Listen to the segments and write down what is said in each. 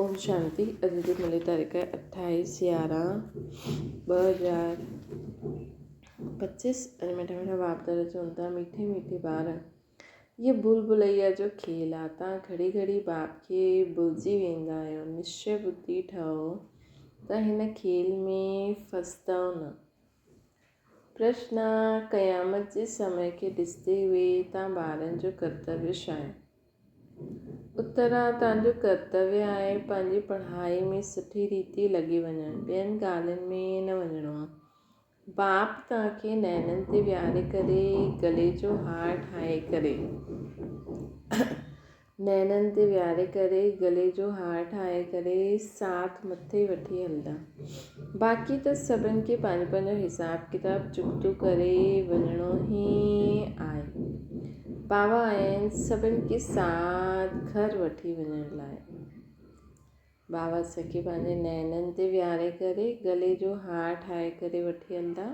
اوم شانتي اڄ جي ملي تاريخ اٺاويس يارهن 2025 ۽ مٺا مٺا باپ دادا چون ٿا مٺي مٺي ٻار هيء ڀول ڀليا جو کيل آ تان گهڙي گهڙي باپ کي ڀلجي ويندا آهيو نشچي ٻڌي ٺهو ته هن کيل ۾ ڦسندؤ نه پرشن قيامت جي سمي کي ڏسندي هئي تان ٻارن جو ڪرتويه ڇا آهي؟ اتر تان جو ڪرتويه آهي پنهنجي پڙهائي ۾ سٺي ريتي لڳي وڃڻ ٻين ڳالهين ۾ نه وڃڻو آ باپ توهان کي نينن تي ويهاري ڪري گلي جو هار ٺاهي ڪري نينن تي ويهاري ڪري گلي جو هار ٺاهي ڪري ساٿ مٿي وٺي هلندا باقي ته سڀن کي پنهنجو پنهنجو حساب ڪتاب چڪتو ڪري وڃڻو ئي آهي بابا آيا آهن سڀن کي ساٿ گهر وٺي وڃڻ لاء بابا سکي پنهنجي نينن تي ويهاري ڪري گلي جو هار ٺاهي ڪري وٺي هلندا.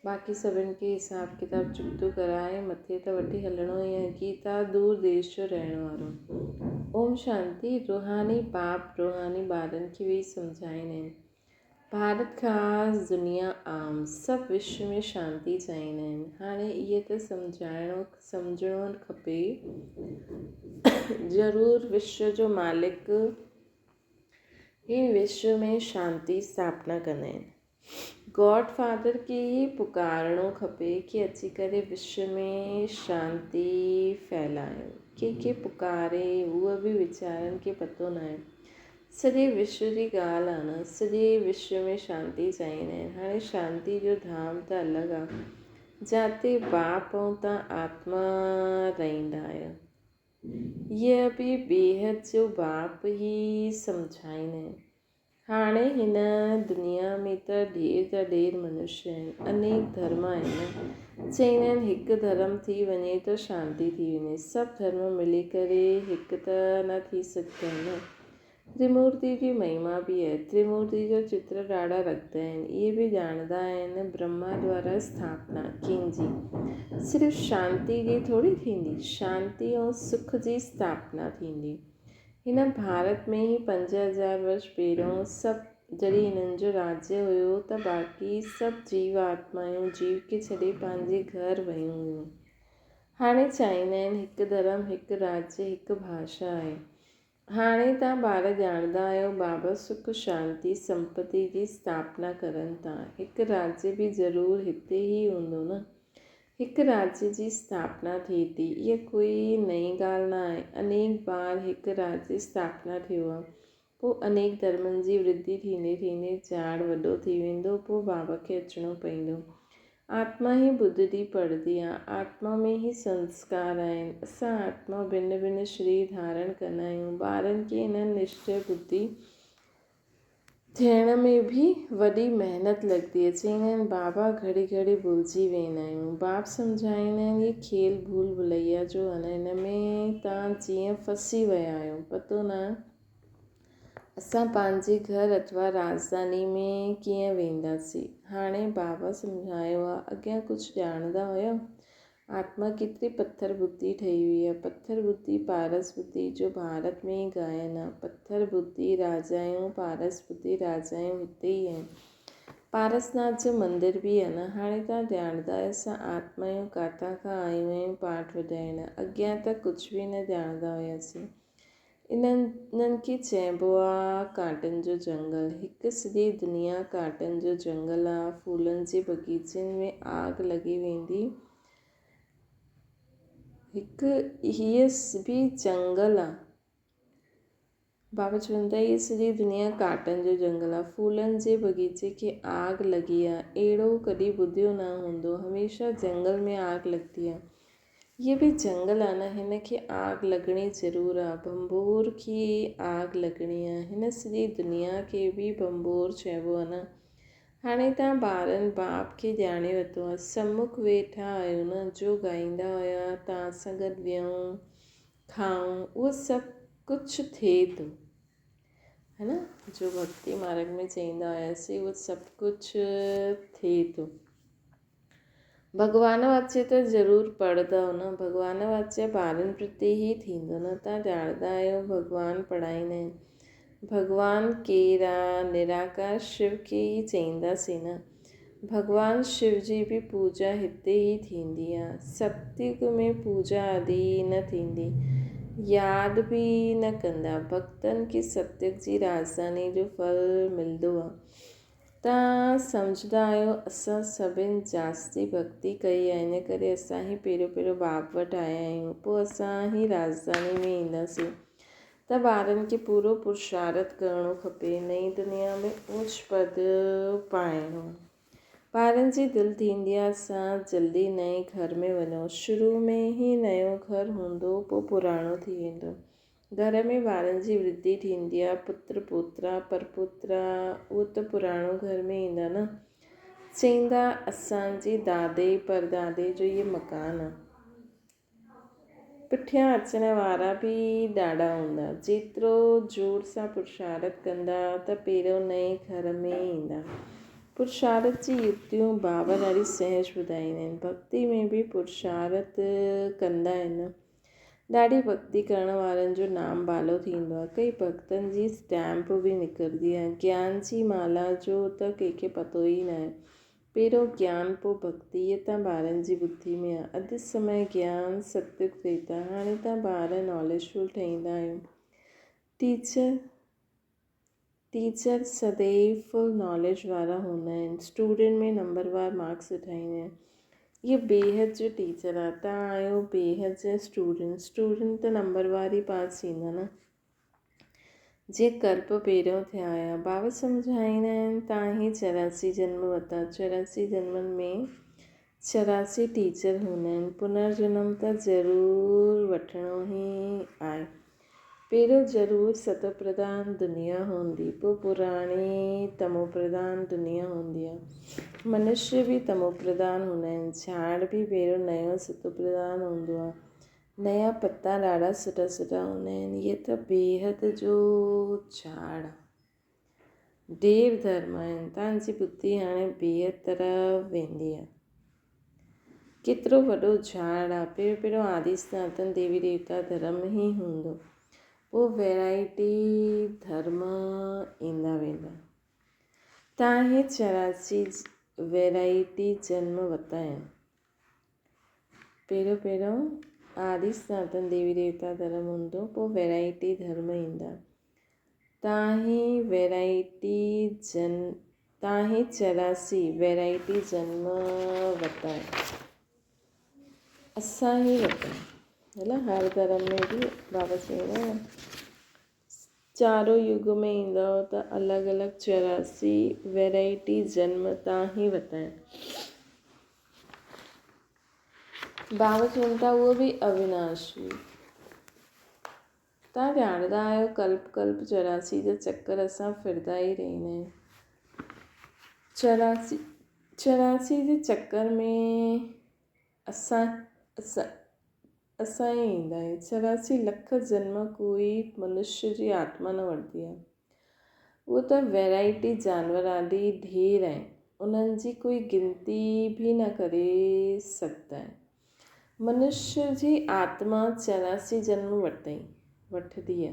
باقي سڀن کي حساب ڪتاب چڪتو ڪرائي مٿي ته وٺي هلڻو ئي آهي. گيتا دور ديش جو رهڻ وارو. اوم شانتي روحاني باپ روحاني ٻارن کي ويهي سمجهائيندا آهن. ڀارت خاص دنيا عام سڀ وشو ۾ شانتي چاهيندا آهن. هاڻي اهي ته سمجهائڻو سمجهڻو کپي. ضرور وشو جو مالڪ هي وشو ۾ شانتي اسٿاپنا ڪندا آهن. گاڊ فادر کي ئي پڪارڻو کپي ڪي اچي ڪري وشو ۾ شانتي ڦهلايو. ڪنهن کي پڪاري اهو به ويچارن کي پتو ناهي. سڄي وشو جي ڳالهه آ نه، سڄي وشو ۾ شانتي چاهيندا آهن. هاڻي شانتي جو ڌام ته الڳ آ، جاتي باپ ۽ تان آتما رهندا آهيو. هيء به بيحد جو باپ ئي سمجهائيندا آهن. هاڻي هن دنيا ۾ ته ڍير جا ڍير منشي آهن، انيڪ ڌرم آهن نه. چئيندا آهن هڪ ڌرم ٿي وڃي ته شانتي ٿي وڃي. سڀ ڌرم ملي ڪري هڪ ته نه ٿي سگهندا نه. تريمورتي جي مهما به آهي. تريمورتي جا چتر ڏاڍا رکندا آهن. اهي به ڄاڻندا آهن برهما دوارا اسٿاپنا ڪنهن جي صرف شانتي جي ٿوري ٿيندي. شانتي ۽ سک جي اسٿاپنا ٿيندي. هن ڀارت ۾ ئي 5000 ورش پهريون سڀ جڏهن هنن جو راجيه هيو ته باقي سڀ جيو آتمايون جيو کي ڇڏي پنهنجي گهر ويون هيون. هاڻي چاهيندا آهن هڪ ڌرم، هڪ راجيه، هڪ ڀاشا آهي. هاڻي توهان ٻار ڄاڻندا آهيو بابا سک شانتي سمپتي جي اسٿاپنا ڪرن ٿا. هڪ راجيه به ضرور هتي ئي هوندو نه. هڪ راجيه جي اسٿاپنا ٿئي ٿي. اها ڪوئي نئين ڳالهه نه آهي. انيڪ بار هڪ راجيه اسٿاپنا ٿيو آهي. پوء انيڪ ڌرمن جي ورڌي ٿيندي ٿيندي جهاڙ وڏو ٿي ويندو پوء بابا کي اچڻو پوندو. آتما ئي ٻڌندي پڙهندي آ. آتما ۾ ئي سنسڪار آهن. اسان آتما ڀن ڀن شرير ڌارڻ ڪندا آهيون. ٻارن کي انهن نشچي ٻڌي ٿيڻ ۾ به وڏي محنت لڳندي آهي. چئيندا آهن بابا گهڙي گهڙي ڀلجي ويندا آهيون. باپ سمجهائيندا آهن هي کيل ڀول ڀليا جو آهي نه هن ۾ توهان جيئن ڦسي ويا آهيو پتو نه اسان پنهنجي گهر اٿوا راڄڌاني ۾ ڪيئن وينداسين؟ هاڻي بابا سمجهايو آ، اڳيان ڪجهه ڄاڻندا هيؤ؟ آتما ڪيتري پٿر ٻڌي ٺهي هئي آ. پٿر ٻڌي پارس ٻڌي جو ڀارت ۾ ئي ڳائن آ. پٿر ٻڌي راجايون پارس ٻڌي راجايون هتي ئي آهن. پارسناٿ جو مندر به آ نه. هاڻي توهان ڄاڻندا آهيو اسان آتمايون ڪاٿان کان آيون آهيون پاٺ وڄائڻ. اڳيان ته ڪجهه به نه ڄاڻندا هياسين. انهن کي چئبو آ ڪانٽن جو جهنگل. هڪ سڄي دنيا ڪانٽن جو جهنگل آ. ڦولن جي باغيچن ۾ آگ لڳي ويندي. هڪ هيء به جهنگل آ. بابا چون ٿا هيء سڄي دنيا ڪانٽن جو جهنگل آ. ڦولن جي باغيچي کي آگ لڳي آ. اهڙو ڪڏهن ٻڌيو نه هوندو. هميشه جهنگل ۾ آگ لڳندي آ. هيء به جهنگل آ نه، هن کي آگ لڳڻي ضرور آ. ڀنڀور کي آگ لڳڻي آ. هن سڄي دنيا کي به ڀنڀور چئبو آ نه. هاڻي توهان ٻارن باپ کي ڄاڻي ورتو آ. سمک ويٺا آهيو نه، جو ڳائيندا هيا، توهان سان گڏ ويهون، کائون، اهو سڀ ڪجهه ٿئي ٿو. هي نه، جو ڀڳتي مارڳ ۾ چئيندا هياسين، اهو سڀ ڪجهه ٿئي ٿو. ڀڳوان واچيه ته ضرور پڙهندؤ نه؟ ڀڳوان واچيه ٻارن پرتي ئي ٿيندو نه؟ توهان ڄاڻندا آهيو ڀڳوان پڙهائيندا آهن. ڀڳوان ڪير آ؟ نراڪار شو کي ئي چئينداسين نه. ڀڳوان شو جي به پوڄا هتي ئي ٿيندي آ. ستيگ ۾ پوڄا آدي نه ٿيندي. ياد به نه ڪندا. ڀڳتن کي ستيگ جي راڄڌاني جو ڦل ملندو آ. توهان سمجهندا آهيو اسان سڀن جاستي ڀڳتي ڪئي آهي ان ڪري اسان ئي پهريون پهريون باپ وٽ آيا آهيون پوء اسان ئي راڄڌاني ۾ اينداسين ته ٻارن کي پورو پرشارٿ ڪرڻو کپي نئين دنيا ۾ اوچ پد پائڻو آهي ٻارن جي دل ٿيندي آهي اسان جلدي نئين گهر ۾ وڃون شروع ۾ ئي نيو گهر هوندو پوء پراڻو ٿي ويندو گهر ۾ ٻارن جي ورڌي ٿيندي آ، پتر پوترا، پرپوترا، اهو ته پراڻو گهر ۾ ايندا نه. چئيندا اسان جي دادي پردادي جو اهي مڪان آ. پٺيان اچڻ وارا به ڏاڍا هوندا. جيترو زور سان پرشارت ڪندا ته پهريون نئين گهر ۾ ايندا. پرشارت جي يڪتيون بابا ڏاڍي سهج ٻڌائيندا آهن. ڀڳتي ۾ به پرشارت ڪندا آهن. ڏاڍي ڀڳتي ڪرڻ وارن جو نام ڀالو ٿيندو آهي. ڪئي ڀڳتن جي اسٽيمپ به نڪرندي آهي. گيان جي مالا جو ته ڪنهن کي پتو ئي ناهي. پهريون گيان پوء ڀڳتي اهي تان ٻارن جي ٻڌي ۾ آهي. اڌ سمي گيان ستيگ تريتا. هاڻي تان ٻار ناليجفل ٺهيندا آهيون. ٽيچر. ٽيچر سدائين فل ناليج وارا هوندا آهن اسٽوڊنٽ ۾ نمبر وار مارڪس وٺائيندا آهن اهي بيحد جو ٽيچر آهي توهان آهيو بيحد جا اسٽوڊنٽ اسٽوڊنٽ ته نمبر وار ئي پاس ٿيندا نه جيئن ڪلپ پهريون ٿيا آهيا بابا سمجهائيندا آهن توهان هي 84 جنم ورتا 84 جنمن ۾ 84 ٽيچر هوندا آهن پنر جنم ته ضرور وٺڻو ئي آهي پهريون ضرور ستوپرڌان دنيا هوندي، پوء پراڻي تموپرڌان دنيا هوندي آهي. منشيه به تموپرڌان هوندا آهن. جهاڙ به پهريون نيو ستوپرڌان هوندو آهي. نيا پتا ڏاڍا سٺا سٺا هوندا آهن. هيء ته بيحد جو جهاڙ آهي. ڍير ڌرم آهن. توهان جي ٻڌي هاڻي بيحد طرف ويندي آهي. ڪيترو وڏو جهاڙ آهي. پهريون پهريون آدي سناتن ديوي ديوتا ڌرم ئي هوندو. پوء ويرائٽي ڌرم ايندا ويندا. توهان هي 84 ويرائٽي جنم ورتا آهن. پهريون پهريون آدي سناتن ديوي ديوتا ڌرم هوندو پوء ويرائٽي ڌرم ايندا. تاهين ويرائٽي جن تاهين 84 ويرائٽي جنم ورتا اسان ئي ورتا هلا هر ڌرم ۾ به بابا چئيندا آهن چارو يگ ۾ ايندو ته الڳ الڳ 84 ويرائٽي جنم تاهين ورتا آهن بابا چون ٿا اهو به اويناشي توهان ڄاڻندا آهيو ڪلپ ڪلپ 84 جا چڪر اسان ڦردا ئي رهندا آهيون. 84 84 جي چڪر ۾ اسان اسان اسان ئي ايندا آهيون. 84 لک جنم ڪوئي منشيه جي آتما نه وٺندي آهي. اهو ته ويرائٽي جانور آدي ڍير آهن. انهن جي ڪوئي گنتي به نه ڪري سگهندا آهن. منشيه جي آتما 84 جنم ورتائين، وٺندي آ.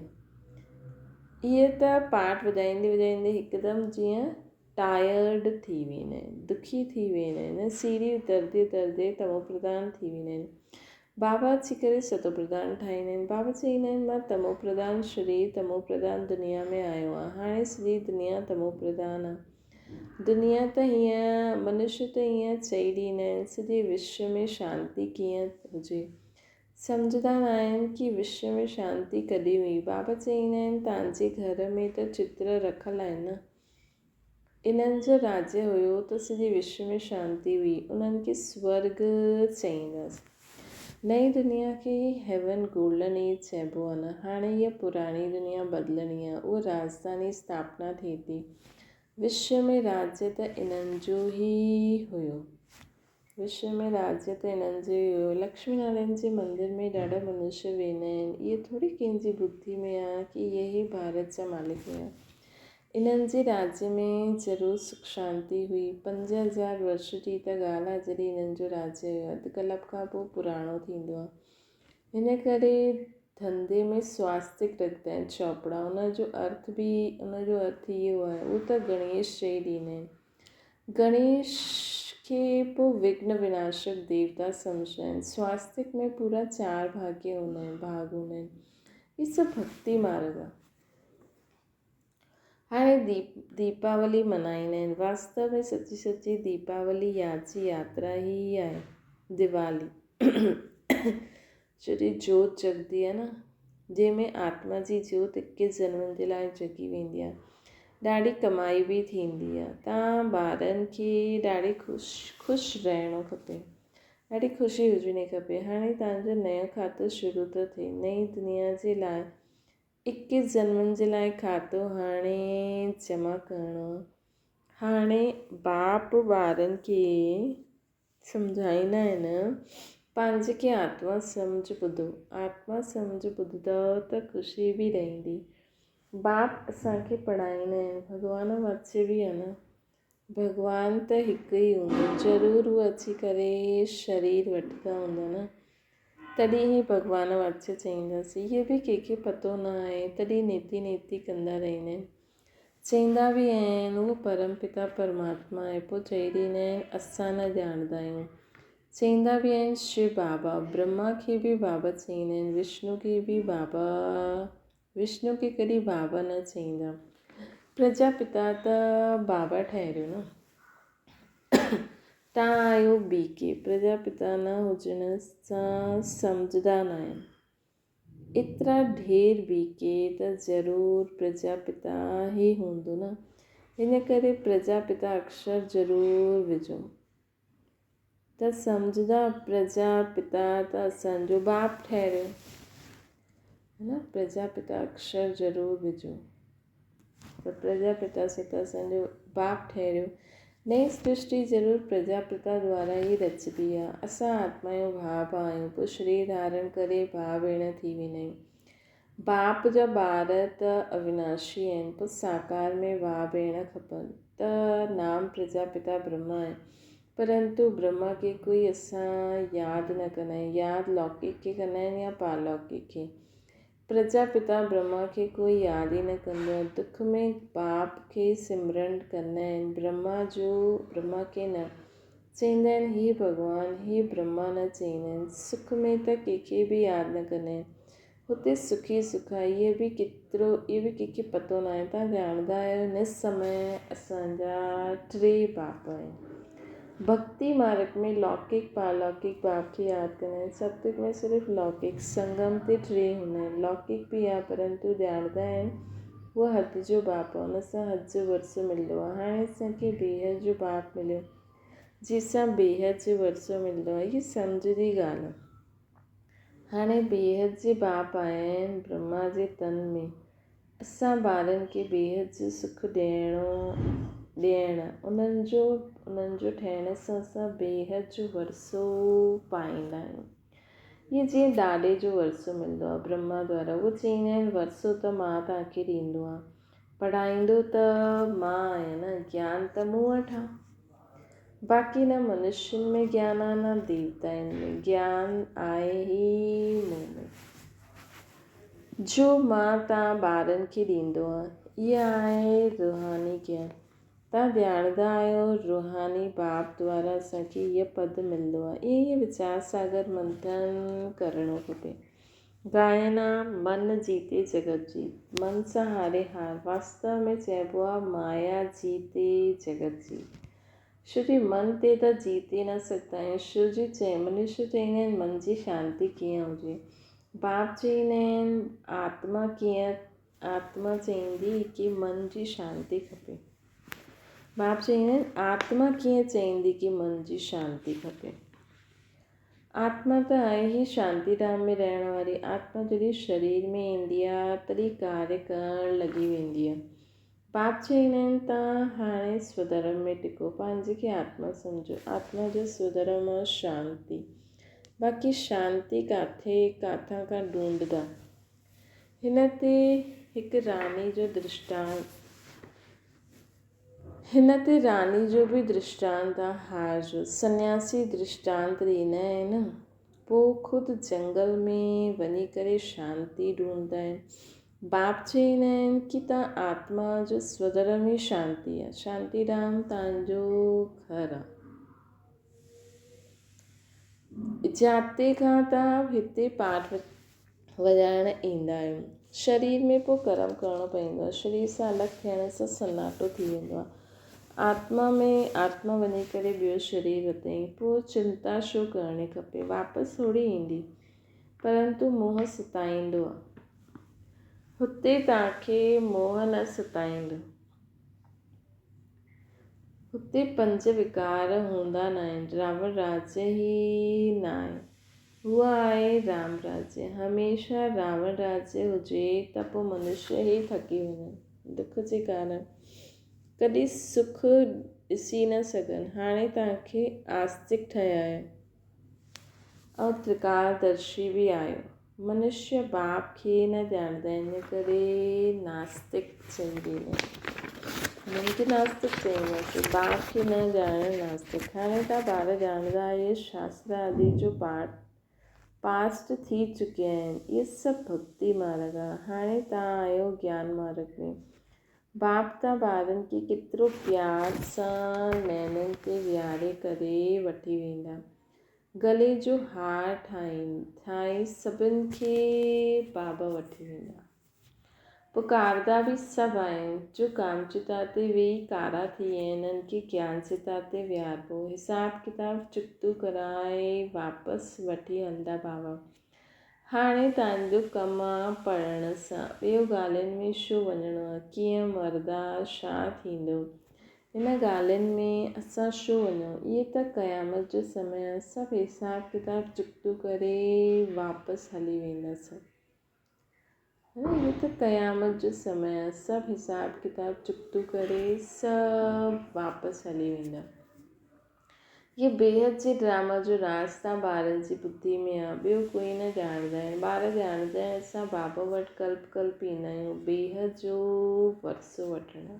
اهي ته پاٺ وڄائيندي وڄائيندي هڪدم جيئن ٽائرڊ ٿي ويندا آهن، دکي ٿي ويندا آهن ۽ سيڙهي اترندي اترندي تمو پرڌان ٿي ويندا آهن. بابا اچي ڪري ستو پرڌان ٺاهيندا آهن. بابا چئيندا آهن مان تمو پرڌان شرير، تمو پرڌان دنيا ۾ آيو آهيان. هاڻي سڄي دنيا تمو پرڌان آ. دنيا ته هيئن، منشيه ته هيئن چئي ڏيندا آهن، سڄي وشو ۾ شانتي ڪيئن هجي؟ سمجهندا ناهن ڪي وشو ۾ شانتي ڪڏهن هئي؟ بابا چئيندا آهن، توهان جي گهر ۾ ته چتر رکل آهن نه؟ انهن جو راجيه هيو ته سڄي وشو ۾ شانتي هئي. انهن کي سورڳ چئينداسين. نئين دنيا کي ئي هيون گولڊن ايج چئبو آهي نه. هاڻي هيء پراڻي دنيا بدلڻي آهي. اهو راڄڌاني اسٿاپنا ٿئي ٿي. وشو ۾ راجيه ته انهن جو ئي هيو. وشو ۾ راجيه ته انهن جو ئي هيو. لڪشمي نارائڻ جي مندر ۾ ڏاڍا منشيه ويندا آهن. اهو ٿوري ڪنهن جي ٻڌي ۾ آهي ڪي اهي ئي ڀارت جا مالڪ هيا. انهن جي راڄ ۾ ضرور سک شانتي هئي. 5000 ورش جي ته ڳالهه آ جڏهن انهن جو راڄ هيو. اڌ ڪلپ کان پوء پراڻو ٿيندو آ. ان ڪري ڌنڌي ۾ سواستڪ رکندا آهن چوپڙا ان جو ارٿ به ان جو ارٿ اهو آهي اهو ته گڻيش چئي ڏيندا آهن. گڻيش کي پوء وگهن وناشڪ ديوتا سمجهندا آهن. سواستڪ ۾ پورا چار ڀاڳي هوندا آهن، ڀاڳ هوندا آهن. هي سڀ ڀڳتي مارگ آهي. هاڻي ديپ ديپاولي ملهائيندا آهن. واستو ۾ سچي سچي ديپاولي ياد جي ياترا ئي آهي. ديوالي جڏهن جوت جڳندي آهي نه، جنهن ۾ آتما جي جوت اڪيس جنمن جي لاء جڳي ويندي آهي. ڏاڍي ڪمائي به ٿيندي آهي. تان ٻارن کي ڏاڍي خوش خوش رهڻو کپي. ڏاڍي خوشي هجڻي کپي. هاڻي تان جو نيو کاتو شروع ٿو ٿئي. نئين دنيا جي لاء اڪيس جنمن جي لاء کاتو هاڻي جمع ڪرڻو آهي. هاڻي باپ ٻارن کي سمجهائيندا آهن، پنهنجي کي آتما سمجهه ٻڌو. آتما سمجهه ٻڌندؤ ته خوشي به رهندي. باپ اسان کي پڙهائيندا آهن، ڀڳوان واچي به آهي نه. ڀڳوان ته هڪ ئي هوندو، ضرور هو اچي ڪري شرير وٺندا هوندا نه. تڏهن ئي ڀڳوان واچي چئينداسين. اهو به ڪنهن کي پتو نه آهي، تڏهن نيتي نيتي ڪندا رهندا آهن. چئيندا به آهن اهو پرم پتا پرماتما آهي پوء چئي ڏيندا آهن اسان نه ڄاڻندا آهيون. چئيندا به آهن شو بابا، برهما کي به بابا چئيندا آهن، وشنو کي به بابا، وشنو کي ڪڏهن بابا نه چئيندا. پرجا پتا ته بابا ٺهريو نه. تان آهيو بي ڪي، پرجا پتا نه هجڻ سان سمجهندا ناهن. ايترا ڍير به ڪي ته ضرور پرجا پتا ئي هوندو نه. ان ڪري پرجا پتا اڪشر ضرور وجهو ته سمجهندا پرجا پتا ته اسان جو باپ ٺهريو نه پرجا پتا اڪشر ضرور وجهو. ته پرجا پتا سي ته اسان جو باپ ٺهريو. نئين سرشٽي ضرور پرجا پتا دوارا ئي رچبي آ. اسان آتمايون ڀاء ڀاء آهيون، پوء شرير ڌارڻ ڪري ڀاء ڀيڻ ٿي ويندا آهيون. باپ جا ٻار ته اويناشي آهن، پوء ساڪار ۾ ڀاء ڀيڻ کپن ته نام پرجا پتا برهما آهي. پرنتو برهما کي ڪوئي اسان ياد نه ڪندا آهيون. ياد لوڪڪ کي ڪندا آهن يا پارلوڪڪ کي. پرجا پتا برهما کي ڪوئي ياد ئي نه ڪندو آهي. دک ۾ باپ کي سمرڻ ڪندا آهن، برهما جو برهما کي نه چئيندا آهن، هي ڀڳوان، هي برهما نه چئيندا آهن. سک ۾ ته ڪنهن کي به ياد نه ڪندا آهن. هتي سکي سک آهي، اهو به ڪيترو، اهو به ڪنهن کي پتو ناهي. توهان ڄاڻندا آهيو هن سمي اسان جا ٽي باپ آهن. ڀڳتي مارگ ۾ لوڪڪ پارلوڪڪ باپ کي ياد ڪندا آهن. ستيگ ۾ صرف لوڪڪ، سنگم تي ٽي هوندا آهن. لوڪڪ به آهي پرنتو ڄاڻندا آهن اهو حد جو باپ آهي ان سان حد جو ورثو ملندو آهي. هاڻي اسان کي بيحد جو باپ مليو جنهن سان بيحد جو ورثو ملندو آهي. هي سمجهه جي ڳالهه آهي. هاڻي بيحد جي باپ آيا آهن برهما جي تن ۾. اسان ٻارن کي بيحد جو سک ڏيڻو ڏيڻ انهن جو انهن جو ٺهڻ سان اسان بيحد جو ورثو پائيندا آهيون. ائين جيئن ڏاڏي جو ورثو ملندو آهي برهما دوارا اهو چئيندا آهن ورثو ته مان توهان کي ڏيندو آهيان پڙهائيندو ته مان آهيان نه گيان ته مون وٽ آهي. باقي نه منشين ۾ گيان آهي نه ديوتائن ۾ گيان آهي ئي مون ۾. جو مان توهان ٻارن کي ڏيندو آهيان، اها آهي روحاني گيان. توهان ڄاڻندا آهيو، روحاني باپ دوارا اسان کي اهو پد ملندو آهي. ائين ئي ويچار ساگر منٿن ڪرڻو کپي. گائن آ، من جيتي جڳت جيت، من سان هاري هار، واستو ۾ چئبو آ مايا جيتي جڳت جيت. شو جي من تي ته جيتي نه سگهندا آهيون. شو جي چئي، منشي چئيندا آهن من جي شانتي ڪيئن هجي؟ باپ چئيندا آهن آتما ڪيئن آتما چئيندي ڪي من جي شانتي کپي. باپ چئيندا آهن آتما ڪيئن چئيندي ڪي من جي شانتي کپي. آتما ته آهي ئي شانتي ڌام ۾ رهڻ واري. آتما جڏهن شرير ۾ ايندي آهي تڏهن ڪاريه ڪرڻ لڳي ويندي آهي. باپ چئيندا آهن ته هاڻي سوڌرم ۾ ٽڪو، پنهنجي کي آتما سمجهو، آتما جو سوڌرم آهي شانتي، باقي شانتي ڪاٿي ڪاٿان کان ڍونڍدا. هن تي هڪ راني جو درشٽانت هن تي راني جو به درشٽانت آهي هار جو، سنياسي درشٽانت ڏيندا آهن. پوء خود جنگل ۾ وڃي ڪري شانتي ڍونڍدا آهن. باپ چوندا آهن ڪي توهان آتما جو سوڌرم ئي شانتي آهي. شانتي ڌام توهان جو گهر آهي. جاتي کان توهان هتي پاٺ وڄائڻ ايندا آهيو. شرير ۾ پوء ڪرم ڪرڻو پوندو آهي. شرير سان الڳ ٿيڻ سان سناٽو ٿي ويندو آهي. آتما ۾ آتما وڃي ڪري ٻيو شرير ورتائين. پوء چنتا ڇو ڪرڻي کپي. واپس ٿوري ايندي. پرنتو موهه ستائيندو آهي. هتي توهان کي موهه نه ستائيندو. هتي پنج وڪار هوندا ناهن. راوڻ راجيه ئي ناهي. هو آهي رام راجيه. هميشه راوڻ راجيه هجي ته پوء منشيه ئي ٿڪي وڃن. دک جي ڪارڻ ڪڏهن سک ڏسي نه سگهن. هاڻي توهان کي آستڪ ٺهيا آهيو ۽ ترڪالدرشي به آهيو. منشيه باپ کي نه ڄاڻندا آهن، ان ڪري ناستڪ چئي ويندا آهن. هنن کي ناستڪ چئينداسين. باپ کي نه ڄاڻڻ ناستڪ. هاڻي توهان ٻار ڄاڻندا آهيو شاستر آدي جو پاٺ پاسٽ ٿي چڪيا آهن. اهي سڀ ڀڳتي مارڳ آهي. هاڻي توهان آهيو گيان مارڳ ۾. باپ توهان ٻارن کي ڪيترو پيار سان نينن تي ويهاري ڪري وٺي ويندا. گلي جو هار ٺاهي سڀن کي بابا وٺي ويندا. پڪاردا به سڀ آهن، جو ڪامچتا تي ويهي ڪارا ٿي ويا آهن، انهن کي گيانچتا تي ويهاربو. حساب ڪتاب چڪتو ڪرائي واپس وٺي هلندا بابا. هاڻي تان جو ڪم آ پڙهڻ سان، ٻيو ڳالهين ۾ ڇو وڃڻو آ، ڪيئن مردا، ڇا ٿيندو. هن ڳالهين ۾ اسان ڇو وڃون؟ اهي ته قيامت جو سمي آهي، سڀ حساب ڪتاب چڪتو ڪري واپس هلي ويندا سڀ. اهي ته قيامت جو سمي آهي، سڀ حساب ڪتاب چڪتو ڪري سڀ واپس هلي ويندا. اهي بيحد جي ڊراما جو راز تان ٻارن جي ٻڌي ۾ آ، ٻيو ڪوئي نه ڄاڻندا آهن. ٻار ڄاڻندا آهن اسان بابا وٽ ڪلپ ڪلپ ايندا آهيون بيحد جو ورثو وٺڻ.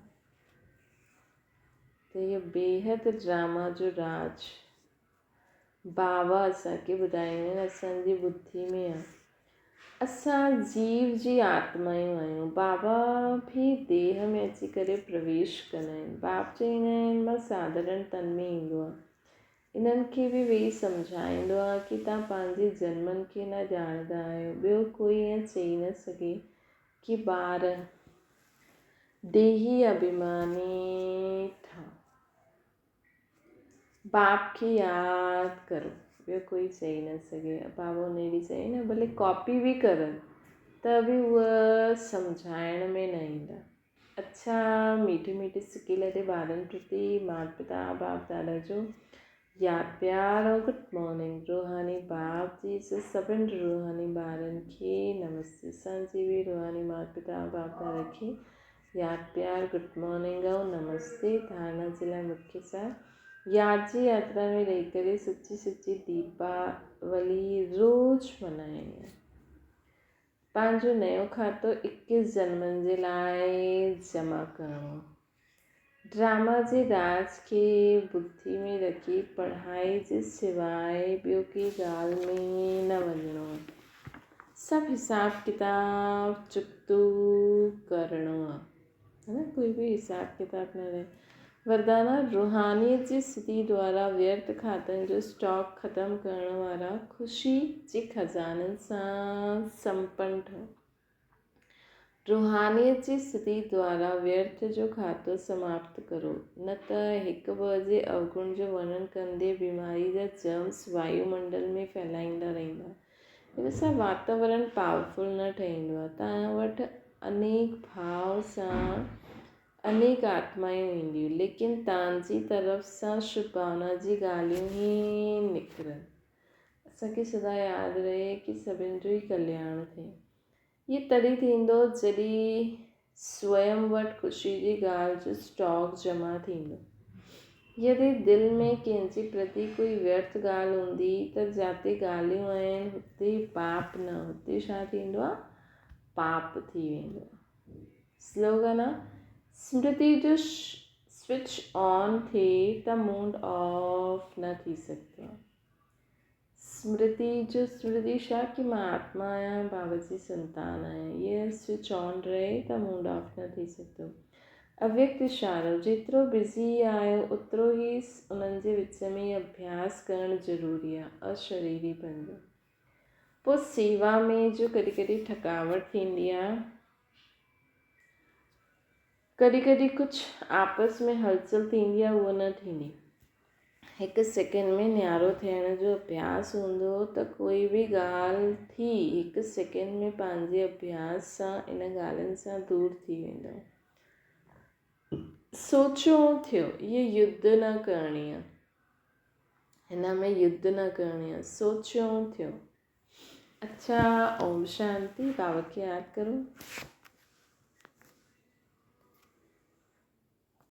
ته اهو بيحد ڊراما جو راز بابا اسان کي ٻڌائيندا آهن، اسان جي ٻڌي ۾ آ. اسان جيو جي آتمايون آهيون. بابا به ديهه ۾ اچي ڪري پرويش ڪندا آهن. باپ چئيندا آهن مان ساڌارڻ تن ۾ ايندو آهيان. انهن کي به ويهي سمجهائيندو آهيان ڪي توهان پنهنجي جنمن کي نه ڄاڻندا آهيو. ٻيو ڪوئي ائين چئي نه سگهي ڪي ٻار ديهي اڀيماني ٿا. باپ کي ياد ڪرو ٻيو ڪوئي چئي نه سگهي. بابا ان ڏينهن چيائين نه ڀلي ڪاپي به ڪرن ته به اهي سمجهائڻ ۾ نه ايندا. اڇا ميٺي ميٺي سڪي لڌي ٻارن پرتي مات پتا باپ دادا جو ياد پيار ۽ گڊ مارننگ روحاني باپ جي سڀن روحاني ٻارن کي نمستي اسان جي به روحاني مات پتا باپ دادا کي ياد پيار گڊ مارننگ ۽ نمستي ڌارڻا جي لاء مکيه سان ياد جي ياترا ۾ رهي ڪري سچي سچي ديپاولي روز منائڻي آهي. پنهنجو نيو کاتو اڪيس جنمن جي لاء جمع ڪرڻو آهي. ڊراما جي راز کي ٻڌي ۾ رکي پڙهائي جي سواء ٻيو ڪي ڳالهه ۾ نه وڃڻو آهي. سڀ حساب ڪتاب چڪتو ڪرڻو آ ها نه ڪوئي به حساب ڪتاب نه رهي. وردانا روحانيت جي سڌي دوارا ويرٿ کاتن جو اسٽاڪ ختم ڪرڻ وارا خوشي جي خزانن سان سمپن ٺهو. روحانيت جي سڌي دوارا ويرٿ جو کاتو سماپت ڪرو نه ته هڪ ٻه جي اوگڻ جو ورڻن ڪندي بيماري جا جرمس وايو منڊل ۾ ڦهلائيندا رهندا. ان سان واتاورڻ پاورفل نه ٺهيندو آهي. توهان وٽ انيڪ ڀاو سان انيڪ آتمائون اينديون ليڪن توهان جي طرف سان شڀ ڀاونا جي ڳالهيون ئي نڪرن. اسان کي سدا ياد رهي ڪي سڀن جو ئي ڪلياڻ ٿئي. هي تڏهن ٿيندو جڏهن سوئم وٽ خوشي جي ڳالهه جو اسٽاڪ جمع ٿيندو. يدي دل ۾ ڪنهن جي پرتي ڪوئي ويرٿ ڳالهه هوندي ته جاتي ڳالهيون آهن هتي پاپ نه هتي ڇا ٿيندو آهي پاپ ٿي ويندو آهي. سلوگن آ سمرتي جو سوئچ آن ٿئي ته موڊ آف نه ٿي سگهندو آهي. سمرتي جو سمرتي ڇا ڪي مان آتما آهيان بابا جي سنتان آهيان اهي سوئچ آن رهي ته موڊ آف نه ٿي سگهندو. اويڪت اشارو، جيترو بزي آهيو اوترو ئي انهن جي وچ ۾ اڀياس ڪرڻ ضروري آهي، اشريري بڻجو. پوء سيوا ۾ جو ڪڏهن ڪڏهن ٿڪاوٽ ٿيندي آهي، ڪڏهن ڪڏهن ڪجهه آپس ۾ هلچل ٿيندي آهي اهو نه ٿيندي. هڪ سيڪنڊ ۾ نيارو ٿيڻ جو اڀياس هوندو ته ڪوئي به ڳالهه ٿي هڪ سيڪنڊ ۾ پنهنجي اڀياس سان ان ڳالهين سان دور ٿي ويندو. سوچيو ٿيو هيء يڌ نه ڪرڻي آهي. هن ۾ يڌ نه ڪرڻي آهي. سوچيو ٿيو. اڇا اوم شانتي بابا کي ياد ڪرو.